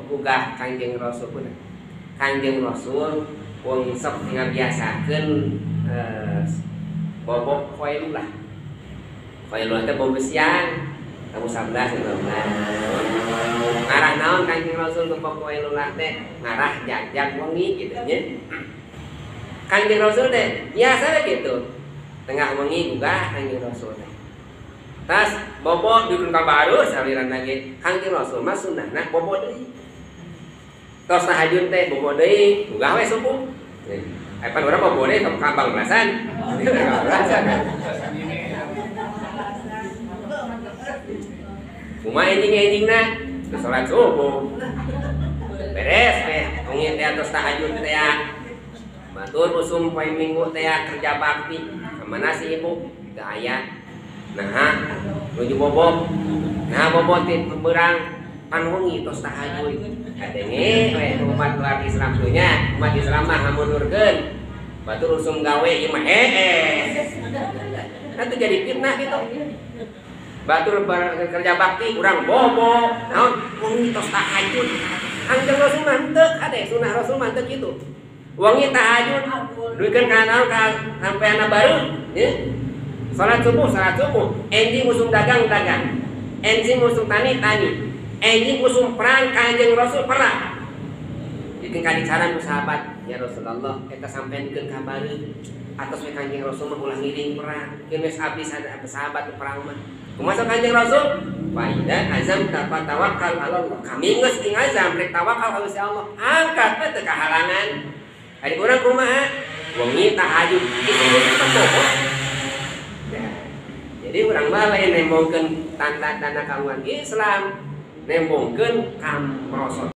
gugah Kangjeng Rasul pun. Kangjeng Rasul wong sok ngabiasakeun bobok qailulah. Qailulah teh bobo siang, tamu 11 12. Ngarah naon Kangjeng Rasul bobok qailulah teh ngarah jagjag wengi kitu nya. Kangjeng Rasul teh biasa gitu. Tengah wengi gugah Kangjeng Rasul teh. Tas bobo dukun ka baru saliran lagi Kangjeng Rasul mah sunnahna bobo deui. Tos tahajud teh bobo deui, gugah we subuh. Pan urang bobo deui ka banglasan. Banglasan. Kumaha enjing-enjingna salat subuh. Beres teh wengi teh tos tahajud teh. Batur usum poe Minggu teh kerja bakti. Ka mana si ibu? Teu aya. Nah, nuju bobok. Nah, bobok ti beurang pan wengi tos tahajud. Kadenge we umat luar Islam teh nya, umat Islam mah ngamundurkeun. Batur usum gawe ieu mah hees. Kan teu jadi fitnah gitu. Batur kerja bakti urang bobok. Naon wengi tos tahajud. Kangjeng Rasul mah henteu kade sunah Rasul mah henteu kitu. Wengi tahajud duikeun ka naon ka sampeanna baru nya. Salat subuh, enjing usum dagang-dagang, enjing usum tani-tani, enjing usum perang Kangjeng Rasul perang. Dikeun kadicaran ku sahabat, ya Rasulullah, eta sampeankeun ka bareut. Atos we Kangjeng Rasul mah ulah ngiring perang. Keun geus abis ada sahabat perang mah. Kumaha Kangjeng Rasul? Fa idza azamta fatawakkal 'ala Allah. Kami geus ing azam rek tawakal ka Gusti Allah. Angkat we teu kahalangan. Ari urang kumaha? Wengi tahajud isuk teh. Jadi urang mah lain nembongkeun tanda-tanda kaluan Islam, nembongkeun kamrosot.